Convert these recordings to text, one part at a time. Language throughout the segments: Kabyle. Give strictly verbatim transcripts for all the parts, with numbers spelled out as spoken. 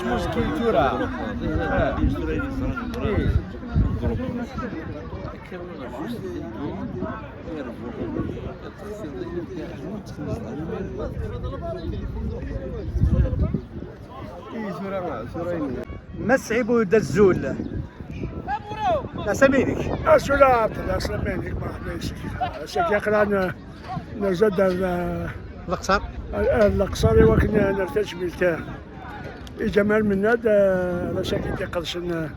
Muskil tura. Mass Ɛibud Azul. Laɛsama-inek. Azul a Ɛebdella, laɛsama-inek, merḥba yes-k. Ass-agi aql-aɣ n-, nerza-d ar, eh, Leqṣer. Ar, ar Leqṣer i wakken, eh, nerr tajmilt, eh, i Ǧamal Mennad, eh, ar ass-agi d-iqedsen, eh,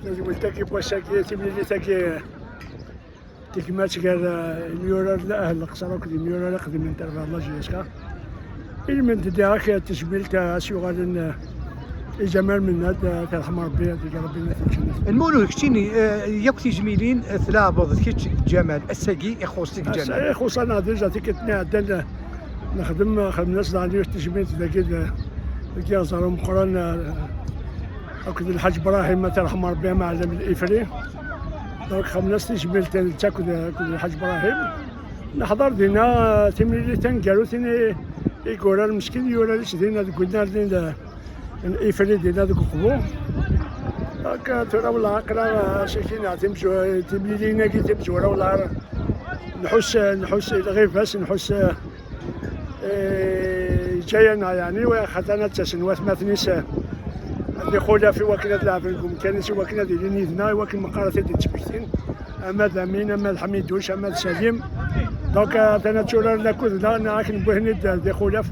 tajmilt-agi n wass-agi, timlilit-agi, eh, tegmat gar, eh, imyurar n Ahel Leqṣer akked imyurar iqdimen n terbaɛt n la J S K. Ilmend d-iɣak tejmilt, eh, as yuɣalen, eh, i Ǧamal Mennad, eh, ad t-yerḥem Rebbi, ad yeg Rebbi nna lǧennet. Lmulud, keččini, eh, yakk tijmilin, eh, tleɛbeḍ kečč d Ǧamal. Ass-agi ixuṣ-ik Ǧamal. Ass-a ixuṣ-aneɣ déjà tikkelt-nni iɛeddan, eh, nexdem, eh, xedmen-as daɣen yiwet tejmilt dagi d-, deg Iɣẓer Umeqqran, eh, akked Lḥaǧ Brahim, ad t-yerḥem Rebbi, amaɛlem Ifri. Donc xedmen-as tejmilt netta akked, akked Lḥaǧ Brahim. Neḥḍer dinna, eh, timlilit taneggarut-nni i yurar meskin, yurar-itt dinna deg unnar din, eh, n Ifri dinna deg Uqbu. Akka tura wala aql-aɣ, eh, ass-agi neɣ timzu-, timlilin-agi timezwura wala nḥuss, nḥuss i lɣiba-s, nḥuss, eh, eh, yeǧǧa-yaneɣ, yeɛni, wa-, xaṭer ad d-asen watmaten-is, eh, ad ixulaf i wakken ad leɛben deg umkan-is, i wakken ad ilin yid-neɣ, i wakken meqqar ad t-id-ttmektin, ama d Amin, ama d Ḥmiduc, ama d Salim. Donc, eh, atan ad turar lakud-nneɣ, neɣ akken wwihen-id d ixulaf,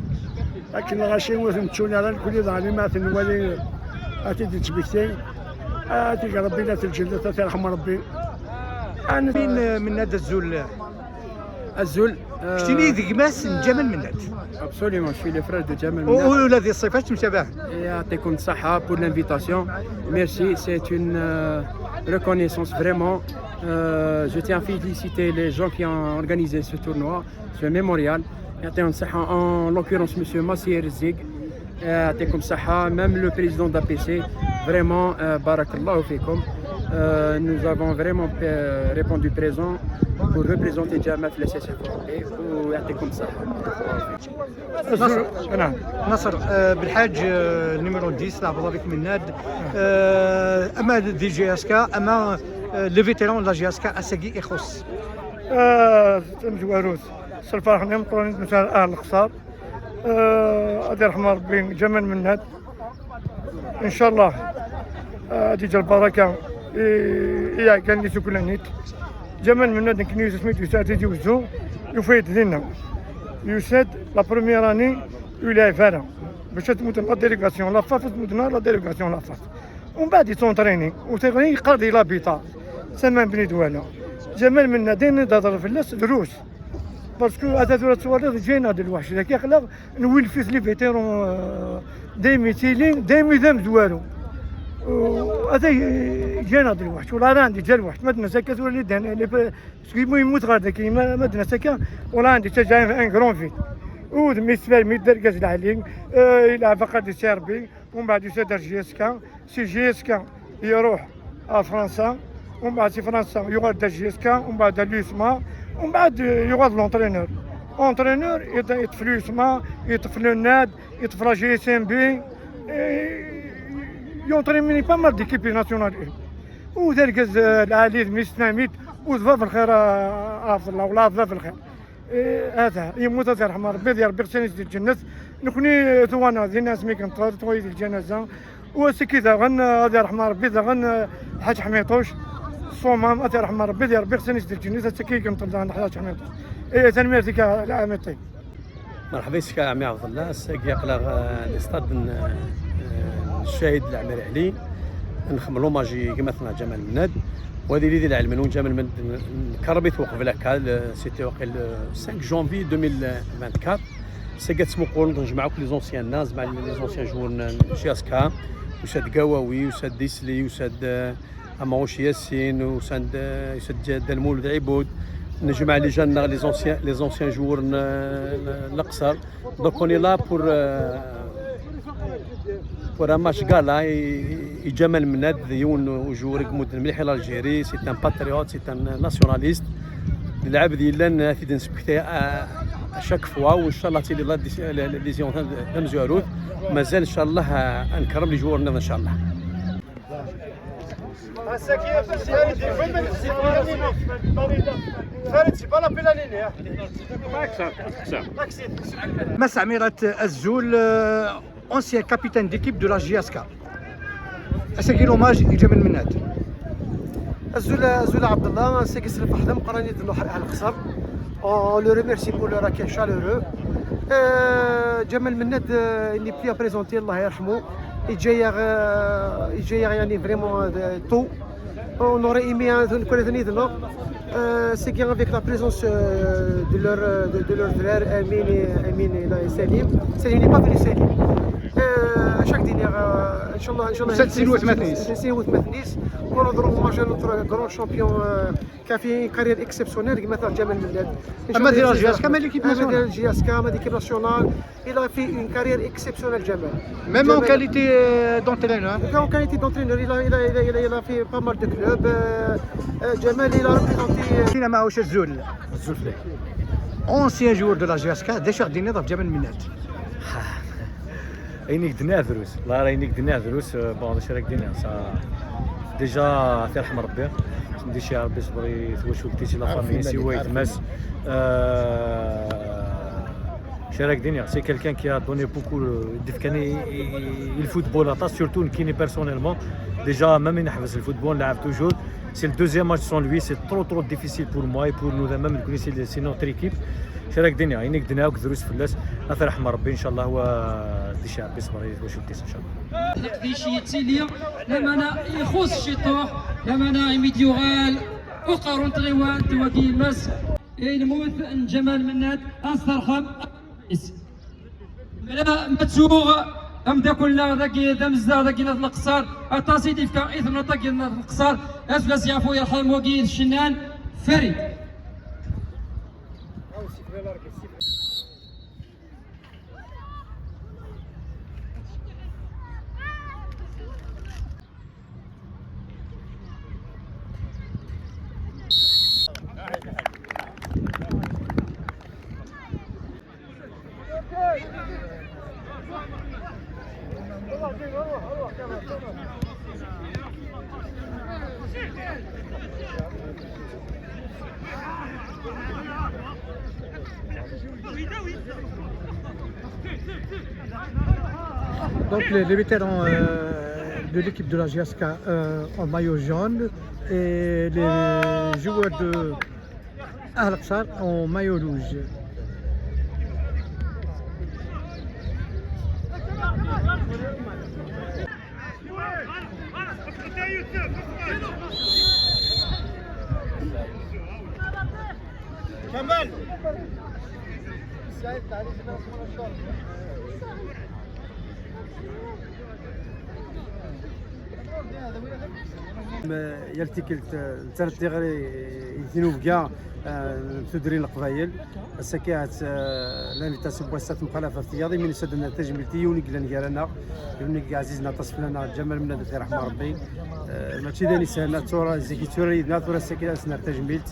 akken lɣaci ur ten-ttun ara, nekni daɣen imi ad ten-nwali ad t-id-ttmektin. Ad t-ig Rebbi nna lǧennet, ad t-yerḥem Rebbi. Min, eh, Mennad Azul. Azul. Keččini d gma-s n Ǧamal Mennad. Absolument, je suis le frère de Ǧamal Mennad. Ula di ṣṣifa ttemtabaɛen. Et يعطيكم الصحة pour l'invitation. Merci, c'est une, euh, reconnaissance vraiment. Euh, je tiens à féliciter les gens qui ont organisé ce tournoi, ce mémorial. يعطيهم الصحة, en l'occurrence, monsieur Massier Zig. Euh, يعطيكم الصحة, même le président d'A P C, vraiment, euh, بارك الله فيكم. Euh, nous avons vraiment, euh, répondu présent pour représenter جامعة la C C F. Et ويعطيكم الصحة. نصر. نعم. نصر، آه، بالحاج، آه، numéro dix, la Abdallah Mennad. آه، أما دي جي اس كا، أما، آه، les vétérans de la J S K, ass-agi ixuṣ. آه، تمزواروت. S lferḥ-nni meqqren i d-nusa ar Leqṣer. Eh, ad yerḥem Rebbi Ǧamal Mennad. Ncallah, eh, ad yeǧǧ lbaraka i, i iɛeggalen isuklan-it. Ǧamal Mennad, nekni, asmi d-yusa Tizi Wezzu, yufa-yi-d dinna. Yusa-d la première année, ur yelɛib ara. Bac ad tmut la délégation la FAF, ad tmut la délégation la FAF. Umbeɛd yettunṭrini, u tiɣri yeqqar di l'habitat. Tama n Bnidwala. Ǧamal Mennad, ayen i d-hedṛen fell-as, drus. Parce que ata tura tettwaliḍ, ǧǧan-aɣ-d lweḥc. Dagi aql-aɣ nwilef-it les vétérans, euh, daymi tili, daymi d amezwaru. U ata ǧǧan-aɣ-d lweḥc. Wala ara andi ǧǧa lweḥc. Ma d-nas akka tura li dan, li pa-, seg yemma yemmut ɣer dagi, ma, ma d-nas akka, wala andi ttaǧǧa un grand vide. Udem-is tfermit d argaz lɛali, euh, yelɛeb aqad yesɛi Rebbi, umbeɛd yusa-d ar J S K, si J S K iruḥ ar Fransa, umbeɛd si Fransa yuɣal-d ar J S K, umbeɛd ar l'USMA, umbeɛd, eh, yuɣal d l'entraîneur. Entraîneur, yeṭ-, yeṭṭef l'USMA, yeṭṭef le NAD, yeṭṭef la G S M B, eh, yentraîne pas mal d'équipes nationales. U d argaz, eh, lɛali, d mmi-s n tnamit, u d bab lxir, a, a Ɛebdella, wala d bab lxir. Eh, hada, yemmut ad yerḥem Rebbi, ad yerbeɣ sani di lǧennet. Nekni, eh, tuɣa-neɣ dinna asmi i yenṭeḍ, tuɣa-yi di lǧanaza. U ass-agi daɣen, eh, ad yerḥem Rebbi daɣen, eh, Lḥaǧ Ḥmiṭuc, Ṣṣumam, ad yerḥem Rebbi, ad yerbeɣ sani di lǧennet, ass-agi i yenṭeḍ daɣen Lḥaǧ Ḥmiṭuc. Eh, tanemmirt-ik a, a Ɛmiṭi. Merḥba yes-k a ɛemmi Ɛebdella, ass-agi aql-aɣ, eh, di stade n, eh, n ccahid Lɛmer Ɛli, nxeddem l'hommage i gma-tneɣ Ǧamal Mennad. Wa d ili di lɛelm-nwen, Ǧamal Mennad, n-, nkerreb-it uqbel akka, le, c'était waqil, le cinq janvier deux mille vingt-quatre. Ass-agi ad ttmuqulen, nejmeɛ akk les anciens-nneɣ, zeɛma les anciens joueurs n J S K, usa-d Gawawi, usa-d Isli, usa-d, eh, Amrouche Yassine, usa-d, eh, usa-d Dda Lmulud Ɛibud, nejmeɛ les jeunes-nneɣ, les anciens, les anciens joueurs n, n, n Leqṣer. Donc on est là pour, euh, pour un match gala i, i Ǧamal Mennad, d yiwen n ujewwir i imudden mliḥ i l'Algérie, c'est un patriote, c'est un nationaliste. D lɛebd yellan ad t-id-nessekfti, euh, Chaque fois, وإن شاء الله تيلي la déci- la- la décision تاع المزيروث. مازال إن شاء الله، آه، نكرم les joueurs إن شاء الله. Mass Amirat Azzoul, euh, ancien capitaine d'équipe de la J S K. Ass-agi l'hommage i Ǧamal Mennad. Azul, azul a Abdallah, ass-agi s lferḥ d ameqqran i d-nruḥ ar Lexṣer. On le remercie pour leur accueil chaleureux. Euh, Ǧamal Mennad, euh, il n'est plus à présenter, Allah يرحمه. Il gère, euh, il gère يعني vraiment, euh, tout. On aurait aimé, hein, كنا ثاني دنا. Euh, c'est bien avec la présence, euh, de leur, euh, de, de leur frère Amine et, Amine et, et Salim. Salim n'est pas venu, Salim. Euh, chaque دينيغ, euh, إن شاء الله، إن شاء الله. Cette silhouette Matnis. C'est une silhouette Matnis. On rend hommage à notre grand champion, euh, qui a fait une carrière exceptionnelle, qui m'a fait Ǧamal Mennad. أما دير la J S K مع l'équipe nationale. J S K, مع l'équipe nationale. Il a fait une carrière exceptionnelle, Ǧamal. Même en qualité, euh, d'entraîneur. En qualité d'entraîneur, il a, il, a, il, a, il a fait pas mal de clubs. Euh, euh, Ǧamal, il a représenté. Euh... كاين معه شي زول. Ancien joueur de la J S K, déjà دينا ضرب Ǧamal Mennad. Ayen i k-d-nniɣ drus, والله راه ayen i k-d-nniɣ drus, euh, bon, d acu ara k-d-iniɣ, ça, déjà, ad t-yerḥem Rebbi, d acu Rebbi iṣebber i twacult-is, i la famille-is, i waytma-s. Euh, acu ara k-d-iniɣ, c'est quelqu'un qui a donné beaucoup, euh, d-ifkan i, i, i le football aṭas, surtout nekkini personnellement. Déjà, même i neḥbes le football, nleɛɛeb toujours. C'est le deuxième match sans lui, c'est trop trop difficile pour moi et pour nous, même nekkni, c'est c'est notre équipe. Acu ara k-d-iniɣ, ayen i k-d-nniɣ akk drus fell-as, ad t-yerḥem Rebbi, إن شاء الله, wa d acu Rebbi iṣebber i twacult-is, إن شاء الله. Leqdic yettili, lameɛna ixuṣ ciṭuḥ, lameɛna imi d-yuɣal uqerru n tɣiwant wagi yemma-s i lmut n Ǧamal Mennad, ad s-terḥem. Mela ma ttuɣ ameddakel-nneɣ dagi d amezdaɣ dagi n At Leqṣer, aṭas i d-ifka i temnaḍt-agi n At Leqṣer, ad fell-as yeɛfu yerḥem wagi d Cennan Farid. Donc les, les vétérans, euh, de l'équipe de la J S K, euh, en maillot jaune et les joueurs de Al Qsar en maillot rouge. Yal tikkelt, eh, nettarra tiɣri i tinubga, eh, n tudrin n Leqbayel. Ass-agi ahat, eh, l'invitation n wass-a temxalaf ɣef tiyaḍ, imi nusa-d ad nerr tajmilt i yiwen i yellan gar-aneɣ, yiwen i ɛzizen aṭas fell-aneɣ, Ǧamal Mennad, ad t-yerḥem Rebbi. Eh, mačči d ayen isehlen, ad tura zik yetturar yid-neɣ, tura ass-agi ad s-nerr tajmilt.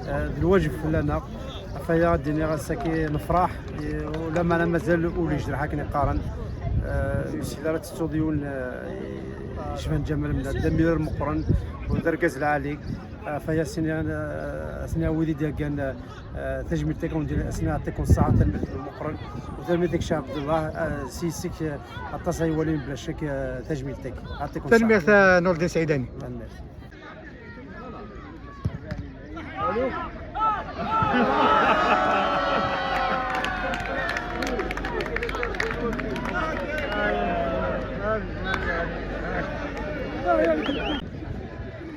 Eh, d lwajeb fell-aneɣ. Ɣef waya ad d-iniɣ ass-agi nefṛeḥ, eh, lameɛna mazal ul yejreḥ akken i qqaren. Eh, ur yeshil ara ad tettuḍ yiwen, eh, yecban Ǧamal Mennad, d amirar meqqren, u d argaz lɛali. Ɣef waya ad s-iniɣ, eh, ad s-iniɣ wid i d-iheggan, eh, tajmilt-agi, ad s-iniɣ yeɛṭikum ṣṣeḥḥa, tanemmirt meqqren, u tanemmirt-ik Ccix Ɛebdellah, eh, s yes-k, eh, aṭas ay walin bla ccek, eh, tajmilt-agi. Yeɛṭikum ṣṣeḥḥa. Tanemmirt a Nurdin Sɛidani. Tanemmirt.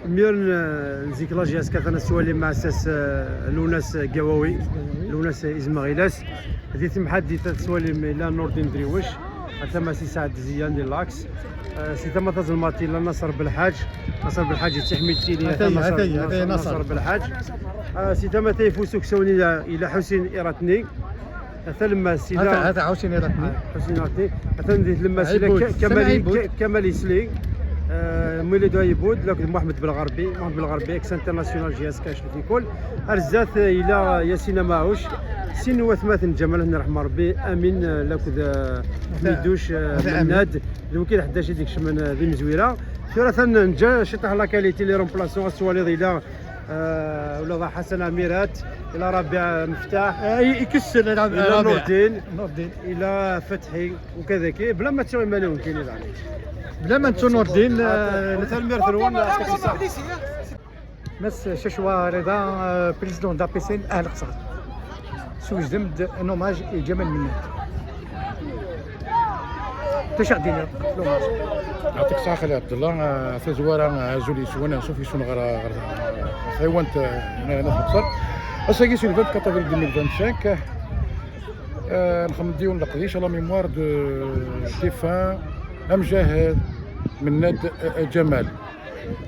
Imir n, n zik la J S K atan ad s-twalim aɛessas, eh, Lwennas Gawawi, Lwennas Izemɣilas. Di temḥaddit ad s-twalim ila Nurdin Driwec, ɣer tama-s Saɛd Ziyan di Lax. Eh, si tama tazelmaḍt ila Naṣer Belḥaǧ, Naṣer Belḥaǧ yettiḥmil tili. Ata-ya, ata-ya, ata-ya Naṣer. Naṣer Belḥaǧ. Eh, si tama tayeffust uksawen ila, ila Ḥusin Iratni. Ata lemmas ila. Ata, ata Ḥusin Iratni. Ḥusin Iratni. Atan di tlemmast ila Ɛibud. Ka-, Kamal, Ɛibud. Ka-, Kamal Isli. Eh, Mwilid Ayibud, lakked Muḥemmed Belɣerbi, Muḥemmed Belɣerbi, ex international J S K Clean École. Ar zdat, eh, yella Yasin Amaɛuc, sin n watmaten n Ǧamal, ad nerḥem Rebbi, Amin, eh, lakked, eh, Miduc, eh, Mennad, d wikid ḥdac i d-ikecmen, eh, d imezwira. Tura atan nǧa ciṭaḥ la qualité, les remplaçants, ad twaliḍ yella, eh, ula d Ḥasan Amirat, yella Rabiɛ Meftaḥ, eh, i-, ikessel, yella Rabiɛ. Nurdin, Nurdin. Yella Fatḥi. وكذا كي بلا ما تسوي مليون كاين زعما. بلا ما نتو نور الدين، آه، مثلا ميرث الون. مس ششوى رضا، آه، بريزيدون دابيسين اهل قصر. سوجدم د نوماج جمال منك. تشغديني لوماج. يعطيك الصحة خالي عبد الله، آه، في زوارة، آه، زولي سوانا، صوفي سون غرا، غرا، حيوانت، آه، هنا، هنا في القصر. الساقي سي le vingt-quatre avril deux mille vingt-cinq. آه، نخمم ديون لقديش، la mémoire de défunt أمجاهد مناد، آه، جمال.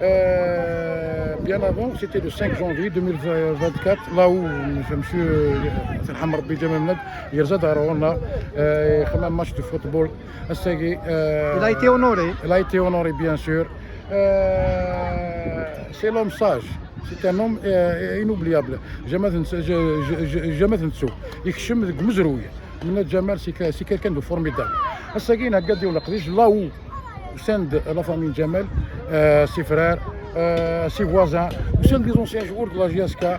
آه، bien avant, c'était le cinq janvier deux mille vingt-quatre, là où monsieur, euh, ترحم ربي، جمال مناد يرزا دارونا، آه، خمام match de football. الساقي، آه، Il a été honoré. Il a été honoré, bien sûr. Euh, c'est l'homme sage. C'est un homme, euh, inoubliable. Jamais تنس-، je, je, je, jamais تنسو. يكشم ديك مزروية. من جمال، c'est que-، c'est quelqu'un de formidable. الساقي نهار قاد يوم القديش، là où سند la famille جمال، euh, ses frères, euh, ses voisins, وسند les anciens joueurs de la J S K,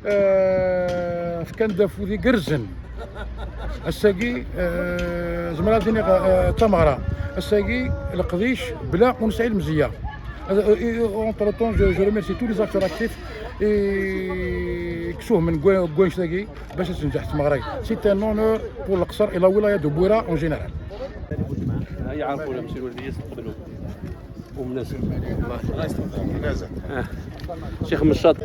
euh, كان دافو ذي قرزن. الساقي، آه، زمرا ديني، آه، تمارا. الساقي القديش بلا ونسعي المزية. آه، آه، entre temps, je, je remercie tous les acteurs actifs et كسوه من كوين-، كوينش تاقي باش تنجح تماري. C'est un honneur pour القصر et la wilaya de Bouira en général. يعرفوا لهم شنو اللي يستقبلوا. ومناسب. الله يستر. مناسب. آه. شيخ مشاط.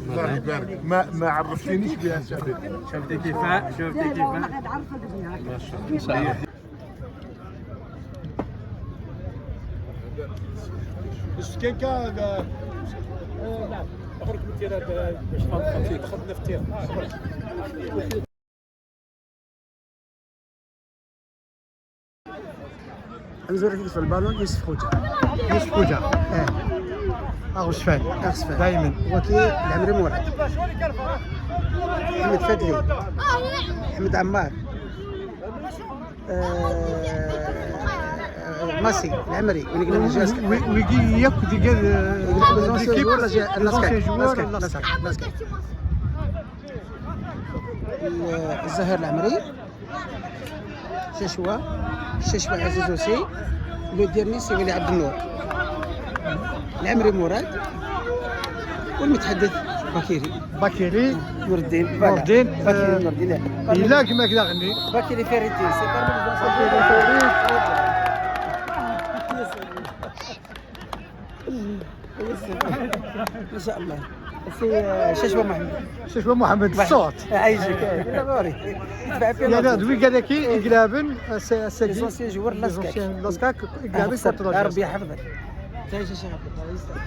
الله يبارك. ما، ما عرفتنيش بها سعدتي. شفتي كيفاه؟ شفتي كيفاه؟ ما شاء الله. إن شاء الله. بس كان كان، آه، آه، نعم. أخرج من التيران، آه، باش نخدم في التيران. نزور في البالون يوسف خوجة. يوسف خوجة. اه. اغوشفان. اغوشفان. دايما. وكي العمري مراد. احمد فادلي. احمد عمار. آه، آه، ماسي العمري. وي-، وي-، ويجي ياك ديجا، آه، ليكيب، ليكيب، ليكيب، ليكيب. الزهير العمري. ششوة، ششوة عزيز aussi. Le dernier c'est ولي عبد النور. العمري مراد. والمتحدث بكيري. بكيري. نور الدين. نور الدين. بكيري، آه، نور الدين. إلا كما كذا غني. بكيري فريدين، c'est parmi les anciens. بكيري فريد. ما شاء الله. سي، آه، ششوة محمد. ششوة محمد، الصوت. عايشك، آه، ضروري. يدفع في يعني، الأرض. دوي قال لك إيه، إقلابن، آه، س-، ساكي. Les anciens joueurs لاسكاك. Les anciens لاسكاك، إقلابن آه، كنت ربي يحفظك. تعيش الشيخ عبد الله، يسلمك.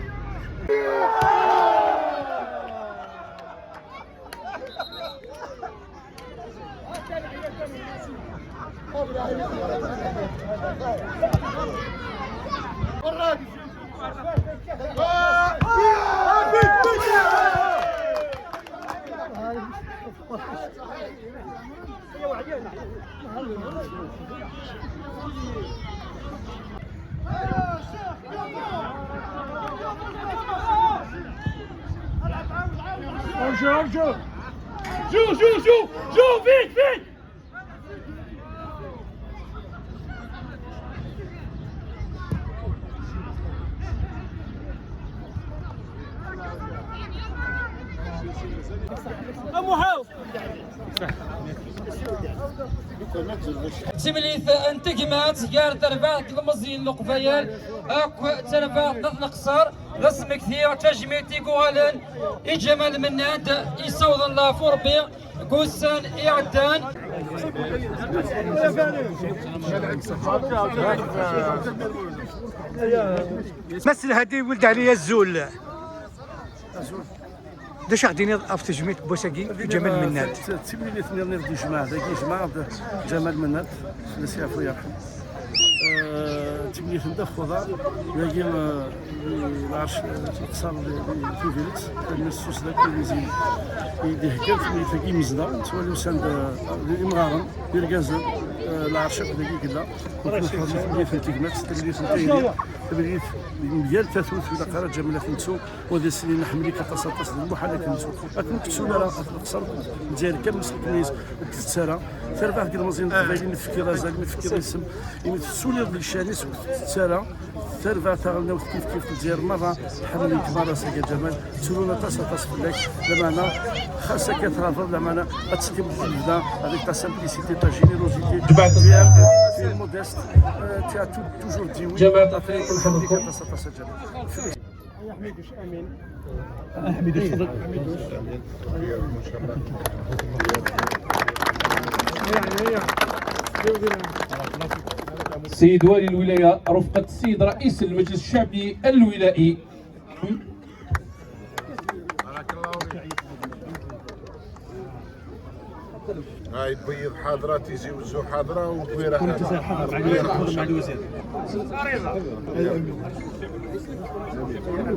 ارجع، ارجع. جو، جو، جو، جو، vite, vite. Timlilit n tegmat gar terbaɛt n Ilmeẓyen n Leqbayel akk terbaɛt n At Neqser, d asmekti tajmilt i yuɣalen i Ǧamal Mennad, yessawḍen leɛfu Rebbi deg wussan iɛeddan. Mass Lhadi Weld Ɛli, azul. D acu ad d-tiniḍ ɣef tejmilt n wass-agi i Ǧamal Mennad? D timlilit-nni d ijmaɛ dagi, ijmaɛ d Ǧamal Mennad, Sidi Ɛfu yerḥem. Yetendef xuḍar, dagi, eh, lɛerc, eh, leqṣer di, di Tibiret, tanemmirt s uslak i d-iheggan tamlit-agi imezdaɣ, nettwali usan-d, eh, d imɣaren, d irgazen, eh, lɛerc akk dagi i yella. Ur neḥwaǧ tamlit n tegmat, tamlit n tayri, tamlit n yal tatut, ilaq ara ǧamen ad ten-nettu, u ad as-inin ḥemmel-ik aṭas, aṭas, d lmuḥal ad k-nettu. Akken ur k-ttun ara, ad tneqṣer, Lezzayer kan meskint ur k-tettara. Tarbaɛt deg ilmeẓyen n Leqbayel, imi tefkiḍ azal, imi tefkiḍ isem, imi tettuliḍ deg ccan-is, ur k-tettara. Tarbaɛt taɣelnawt kif kif, Lezzayer merra ḥemmlen-k merra, Saga Ǧamal, tturun aṭas, aṭas fell-ak. Lameɛna, xas akka tɣabeḍ, lameɛna ad tkemmel lebda avec ta simplicité, ta générosité. Tu es, tu es modeste, euh, tu as tout, toujours dit oui. Ǧamal, aṭas, aṭas, a Ǧamal. السيد والي الولاية رفقة السيد رئيس المجلس الشعبي الولائي. هاي بيض حاضرة، تيزي وزو حاضرة، وكبيرة حاضرة.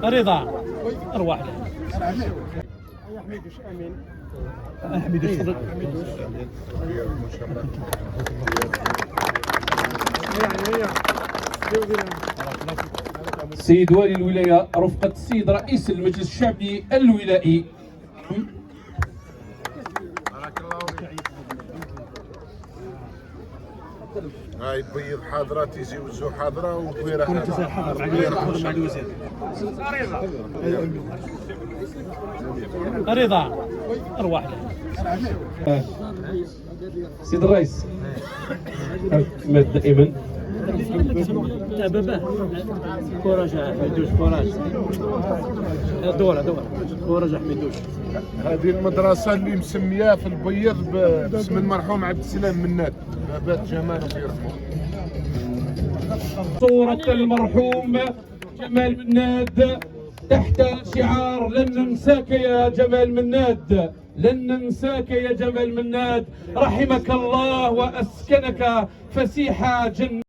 رضا، ارواح. السيد والي الولاية رفقة السيد رئيس المجلس الشعبي الولائي. هاي بيض حاضرة، تيزي وزو حاضرة، وكبيرة حاضرة. رضا، ارواح. سيد الرئيس، كما دائما. بابا، كوراج يا حميدوش، كوراج. دورة، دورة. كوراج يا حميدوش. هذه المدرسة اللي مسمية في البيض ب- باسم المرحوم عبد السلام مناد، بابات جمال الله يرحمه. صورة المرحوم جمال مناد تحت شعار: لن ننساك يا جمال مناد، لن ننساك يا جمال مناد، رحمك الله وأسكنك فسيح جنة.